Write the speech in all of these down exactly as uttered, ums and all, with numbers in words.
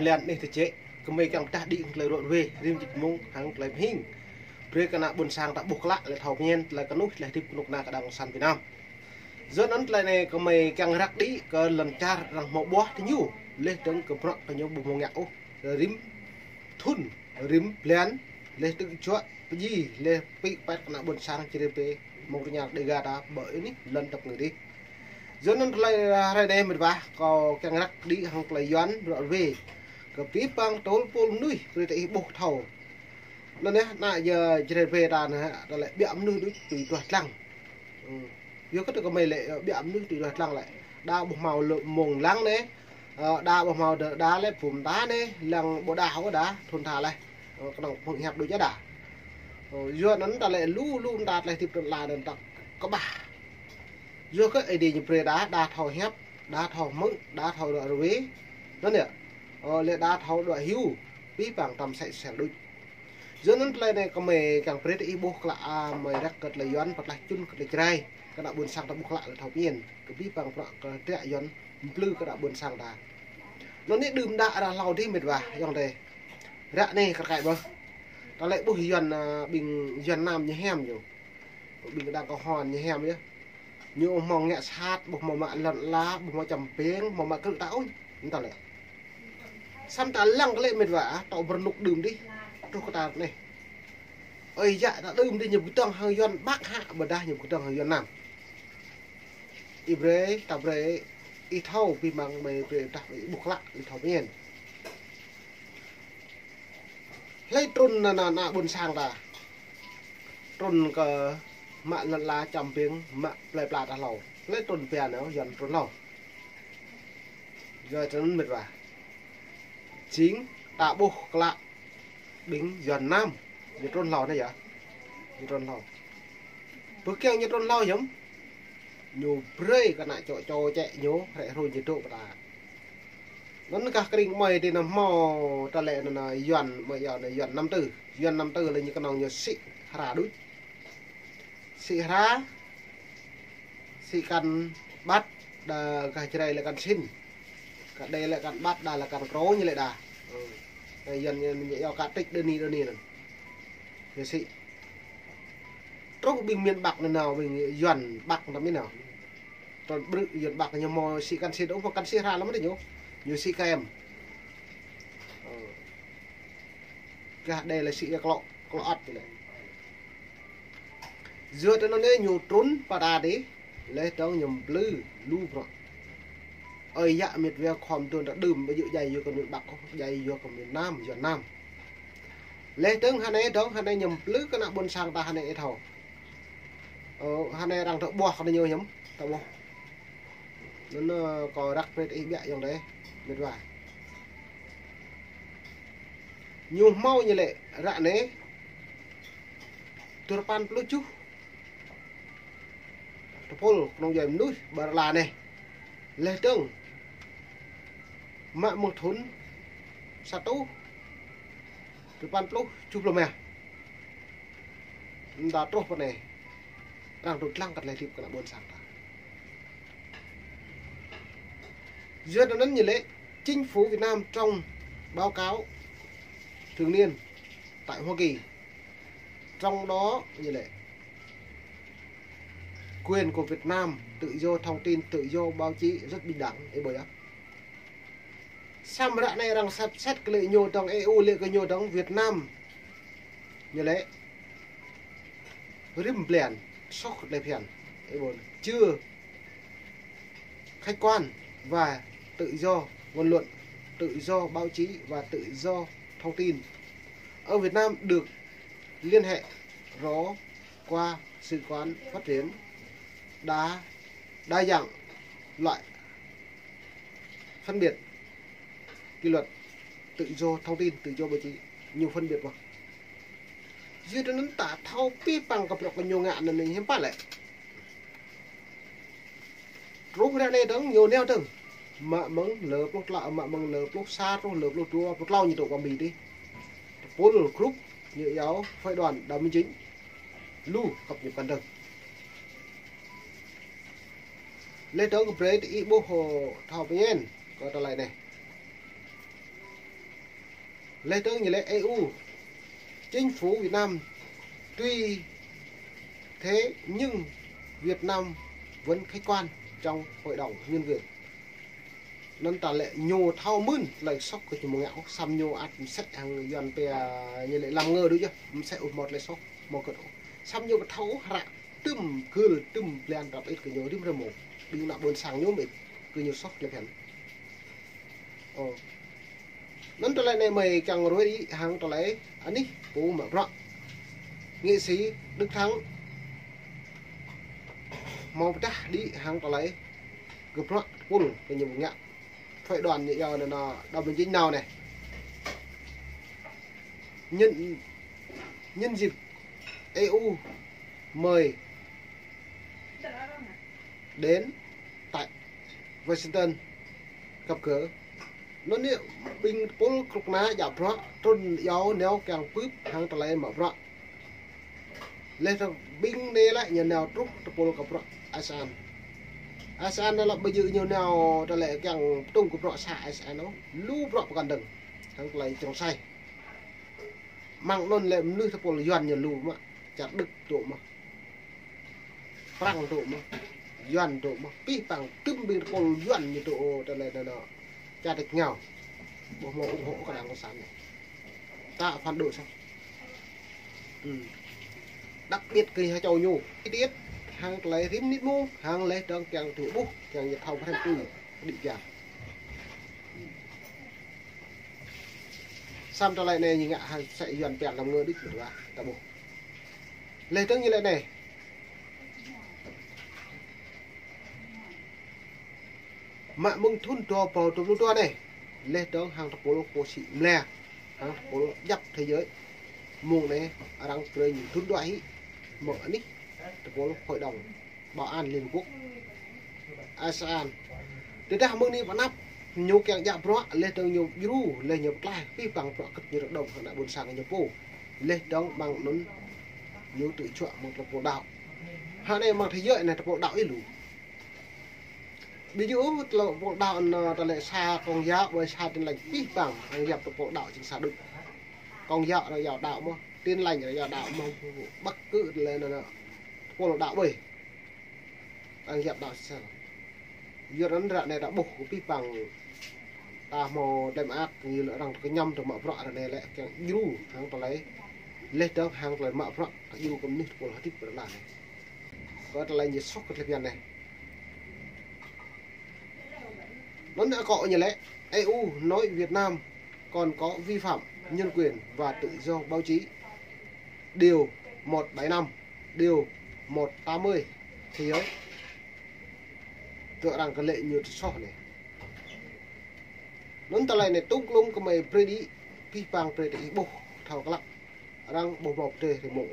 Lĕ anai tơčĕ, gơmơi kiăng pơdah đĭ hăng tơlơi ră ruai, rĭm čih mơ̆ng hăng tơlơi pơhing. Brơi kơ ană ƀôn sang ta ƀuh klă, lĕ thâo pơñen, tơlơi kơnuih, tơlơi hơdip kơnuk kơna kơ Đảng Cộng sản Việt Nam. Yua anŭn tơlơi anai gơmơi kiăng răk đĭ kơ lŏn čar arăng hmâo ƀuh tơ ñu, lĕ dơ̆ng kơ bruă kơ ñu ƀu hmâo ngă ôh, rĭm thŭn, rĭm blan, lĕ dơ̆ng čuă pơjing, lĕ pĭ pĕt kơ ană ƀôn sang Jrai Pê, mơ̆ng rơñal Đêga ta ƀơi anih lŏn tơpơngơ̆ dih. Yua anŭn tơlơi hrơi anai mĕt wa, kâo kiăng răk đĭ hăng tơlơi Yuan ră ruai. Kơ pĭ păng tơl pôl mơnuih, brơi ta ih ƀuh thâo. Anŭn yơh, ană Jrai Pê ta anai, ta lĕ ƀiă mơnuih đôč tui duah lăng. Ư. Yua kơ tơ gơmơi lĕ, ơ, ƀiă mơnuih tui duah lăng lĕ. Đa ƀu hmâo lơ mông lăng anai, ơ, đa ƀu hmâo đơ, đa lĕ phŭn ta anai, lăng ƀu đa hŏ đa, thŭn tha lĕ. Ơ, kơnơ̆ng phŭn hiăp đôč ča đa. Ơ, yua anŭn ta lĕ lu, lu ta tơlơi hơdip tơl la anŭn ta kơƀah. Yua kơ Ơi Adai ñu brơi đa, đa thâo hiăp, đa thâo hmư̆, đa thâo ră ruai. Anŭn yơh. Ơ, lĕ đa thâo đuaĭ hyu, pĭ păng tơm sĕ sel đôč. Yua anŭn tơlơi anai gơmơi kiăng brơi ta ih ƀuh klă, a, mơi răk kơ tơlơi Yuan, pơtlaih čun kơ tơlơi Jrai. Kơ ană ƀôn sang ta ƀuh klă lĕ thâo pơñen. Kơ pĭ păng bruă kơ tơlơi Yuan mplư kơ ană ƀôn sang ta. Anŭn anai đưm đă ră hlâo dih mĕt wa, ayŏng adơi. Ră anai kar kaĭ ƀơh. Ta lĕ ƀuh Yuan, a, ƀing Yuan Nam ñu hiam ñu. Ƀing Đảng Cộng Hòa ñu hiam yơh. Ñu ƀu hmâo ngă sat, ƀu hmâo mă lŏn ala, ƀu hmâo čăm peng, ƀu hmâo mă krư̆ ta ôh. Anŭn ta lĕ. Samơ̆ ta lăng kơ lĕ mĕt wa, a, tŏ bơrnŭk đưm dih. Truh kơ ta anai. Ơi yă ta đưm dih ñu pơkơdơ̆ng hăng Yuan Bắc hă, ƀôdah ñu pơkơdơ̆ng hăng Yuan Nam. Ih brơi, ta brơi, ih thâo pĭ păng mơi brơi ta ih ƀuh klă, ih thâo pơñen. Hlơi trŭn ană, ană, ană ƀôn sang ta. Trŭn kơ mă lŏn ala čăm peng, mă plơi pla ta hlâo. Hlơi trŭn pia nao, Yuan trŭn hlâo. Yua tơ anŭn mĕt wa. Jing ta ƀuh klă ƀing Yuan Nam. Ñu trŭn hlâo anai yơh. Ñu trŭn hlâo. Pơkiăng ñu trŭn hlâo hiam. Ñu brơi kơ ană čô čô čĕ ñu, hrĕ hrui ñu dŏ pơ ta. Anŭn kah kring mơi dih nao hmâo ta lĕ anŭn, anŭn Yuan, mơi yua anŭn Yuan Nam Tư. Yuan Nam Tư lĕ ñu kơnơ̆ng ñu sĭ hra đôč. Sĭ hra, sĭ kăn ƀăt, đa gah Jrai lĕ kăn sĭn. Kah Đê lĕ kăn ƀăt, đa lĕ kăn krô ñu lĕ đa. Ơ. Anai Yuan ñu, ñu yua kah trích đơ ni, đơ ni anŭn. Ñu sĭ. Truh ƀing miền Bắc anŭn nao, ƀing Yuan Bắc anŭn mĭn nao. Trŭn ƀrư̆ Yuan Bắc ñu hmâo sĭ kăn sĭn, ơ, hmâo kăn sĭ hra lăm tơ ñu. Ñu sĭ kem. Ơ. Gah Đê lĕ sĭ klŏ, klŏ ăt lĕ. Yua tơ anŭn anai ñu trŭn pơ ta dih, lĕ dơ̆ng ñu mplư lu bruă. Ơi yă mĕt wa khŏm tŭ ta đưm, ƀu djơ̆ djai yua kơ miền Bắc ôh, djai yua kơ miền Nam, Yuan Nam. Lĕ dơ̆ng hơnai dơ̆ng, hơnai ñu mplư kơ ană ƀôn sang ta hơnai ih thâo. Ơ, hơnai arăng tơ ƀuh kơ ñu hiam, tơ ƀuh. Anŭn, ơ, kâo răk brơi ih ƀiă ayŏng adơi, mĕt wa. Ñu hmâo ñu lĕ ră anai, dua rơpăn pluh tơjuh. Tơpul kơnơ̆ng djuai mơnuih ƀơi lŏn ala anai. Lĕ dơ̆ng. Mă mơ̆ng thŭn sa rơtuh dua rơpăn pluh tơjuh pluh mơ̆n. Anŭn ta truh pơ anai. Arăng dŏ lăng kơ tơlơi hơdip kơ ană ƀôn sang ta. Yua anŭn ñu lĕ, chính phủ Việt Nam trong báo cáo thường niên tại Hoa Kỳ, trong đó ñu lĕ quyền của Việt Nam, tự do thông tin, tự do báo chí rất bình đẳng, ih ƀuh yơh. Samơ̆ ră anai arăng sĕt sĕt kơ lĕ ñu dơ̆ng E U lĕ kơ ñu dơ̆ng Việt Nam. Ñu lĕ rĭm blan soh kơ tơlơi phiăn. Ih ƀuh, chưa khách quan và tự do ngôn luận, tự do báo chí và tự do thông tin ở Việt Nam được liên hệ rõ qua sự quán phát triển đa, đa dạng loại phân biệt kỷ luật tự do thông tin, tự do báo chí, ñu phân biệt mơ̆n. Yua tơ anŭn ta thâo pĭ păng kơ bruă kơ ñu ngă anŭn hiư̆m pă lĕ. Truh ră anai dơ̆ng ñu nao dơ̆ng. Mă mơ̆ng lơ pluh klâo, mă mơ̆ng lơ pluh sa truh lơ pluh dua, pluh klâo ñu dŏ pơ Mi dih. Tơpul group ñu yua phái đoàn Đào Minh Chính. Lu khăp ñu kăn dơ̆ng. Lĕ dơ̆ng kơ brơi ih ƀuh thâo pơñen kơ tơlơi anai. Leh dơ̆ng ñu lĕ E U, chính phủ Việt Nam, tuy thế nhưng Việt Nam vẫn khách quan trong Hội đồng Nhân quyền. Anŭn ta lĕ ñu thâo mơ̆n tơlơi soh kơ ñu mơ̆ng ngă ôh, samơ̆ ñu ăt mơsĕ hăng Yuan pia ñu lĕ lăm ngơ đôč yơh, mơsĕ ôh hmâo tơlơi soh, hmâo kơt ôh. Samơ̆ ñu ƀu thâo ôh hră tŭm gưl tŭm blan răp ĭt kơ ñu rĭm rơmô. Ƀing ană ƀôn sang ñu mơ̆n kơ ñu soh tơlơi phiăn. Ơ. Anŭn tơlơi anai mơi kiăng ruai đĭ hăng tơlơi anih pô mă bruă. Nghệ sĩ Đức Thắng hmâo pơdah đĭ hăng tơlơi kơ bruă tơpul kơ ñu ngă. Phái đoàn ñu iâu anŭn, anŭn, đồng minh chính nào này. Nhân, nhân dịp E U mời đến tại Washington gặp gỡ. Anŭn anai ƀing tơpul krŭk na djă bruă trŭn iâu nao kiăng bưp hăng tơlơi mă bruă. Leh dơ̆ng ƀing anai lĕ ñu nao truh tơpul kơ bruă ASEAN. ASEAN anai lĕ ƀu djơ̆ ñu nao tơlơi kiăng pơtŭng kơ bruă sa ASEAN ôh, lu bruă pơkŏn dơ̆ng hăng tơlơi čơrơ̆ng sai. Mơ̆ng anŭn lĕ mơnuih tơpul Yuan ñu lu mơ̆, čar Đức dŏ mơ̆, Prăng dŏ mơ̆, Yuan dŏ mơ̆, pih păng tŭm ƀing tơpul Yuan ñu dŏ tơlơi anŭn, čar Đức ngao. Ƀu hmâo ủng hộ kơ đảng cộng sản anai. Ta phản đối sao? Ư. Đặc biệt kơ ha châu ñu. Chi tiết hăng tơlơi rĭm mơnit mông, hăng leh dơ̆ng kiăng tui ƀuh, kiăng ñu thâo pơhrăm tui, đĭ kiăng. Samơ̆ tơlơi anai ñu ngă hăng mơsĕ Yuan pia lăm ngơ đôč mơ̆n ta ƀuh. Leh dơ̆ng ñu lĕ anai. Mă mơ̆ng thŭn dua rơbâo dua pluh dua anai. Leh dơ̆ng hăng tơpul pô sĭ mlĕ. Hăng tơpul djŏp thế giới. Mơ̆ng anai arăng brơi ñu thŭn dua hĭ. Mơ̆ng anih tơpul Hội đồng Bảo an Liên Hợp Quốc, ASEAN. Tơdah mơ̆ng anai pơ anăp ñu kiăng djă bruă, leh dơ̆ng ñu djru, leh ñu pơtlaih, pih păng bruă kơ̆t ñu rơđông hăng ană ƀôn sang ñu pô. Leh dơ̆ng mơ̆ng anŭn ñu tŭ čuă mơ̆ng tơpul đaŏ. Hă anai mơ̆ng thế giới anai tơpul đaŏ ih lu. Ƀu djơ̆ ôh tơlơi tơpul đaŏ anŭn tơlơi sa Công giáo, ƀơi sa Tin Lành pih păng, hăng yap tơpul đaŏ jing sa Đức. Công giáo anŭn yap đaŏ mơ̆n, Tin Lành anŭn yap đaŏ mơ̆n, bất cứ tơlơi anŭn, anŭn tơpul đaŏ ƀơi. Hăng yap đaŏ sel. Yua anŭn ră anai ta ƀuh kơ pih păng ta hmâo tơlơi mơak, ñu lĕ arăng tơ kơñăm tơ mă bruă ră anai lĕ kiăng djru hăng tơlơi. Leh dơ̆ng hăng tơlơi mă bruă, ta djru kơ mơnuih tơpul hơdip ră anai. Kơ tơlơi ñu soh kơ tơlơi phiăn anai. Anŭn akŏ ñu lĕ, E U nói Việt Nam còn có vi phạm nhân quyền và tự do báo chí. Điều một bảy năm, điều một tám mươi thế giới. Tơ arăng kơ lĕ ñu tơ soh anai. Anŭn tơlơi anai tŭng klŭng kơ mơi brơi đĭ, pih păng brơi đĭ ƀuh thâo klă. Arăng ƀu hmâo pơdơi rơmô.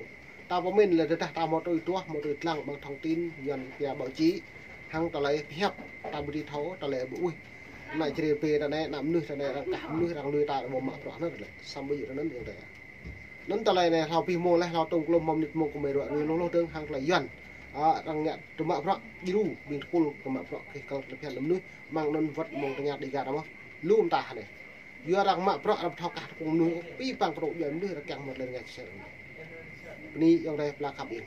Ta pơmĭn lĕ tơdah ta hmâo tui tuah, hmâo tui lăng ƀăng thông tin, Yuan pia báo chí, hăng tơlơi pơhiăp, ta ƀu dưi thâo, tơlơi ƀu ƀuh. Ană čre pê ta anai, ană mơnuih ta anai, arăng kah mơnuih, arăng lui ta, arăng ƀu mă bruă anŭn lĕ. Samơ̆ ƀu djơ̆ anŭn yơh ta. Anŭn tơlơi anai hlâo pih mông leh, hlâo tŭng klŭm mơ̆ng mơnit mông kơ mơi ruă rui lôh lôh dơ̆ng hăng tơlơi Yuan. Ơ, arăng ngă tơlơi mă bruă djru, ƀing tơpul kơ mă bruă kơ kăl tơlơi phiăn mơnuih, mơ̆ng anŭn wơ̆t mơ̆ng tơña Dega ta mơ̆n. Lu mơta anai. Yua arăng mă bruă arăng thâo kah tơpul mơnuih, pih păng kơ rŏk djuai mơnuih arăng kiăng mơ̆t lĕ ngă sel. Bơni ayŏng adơi pla khăp ih.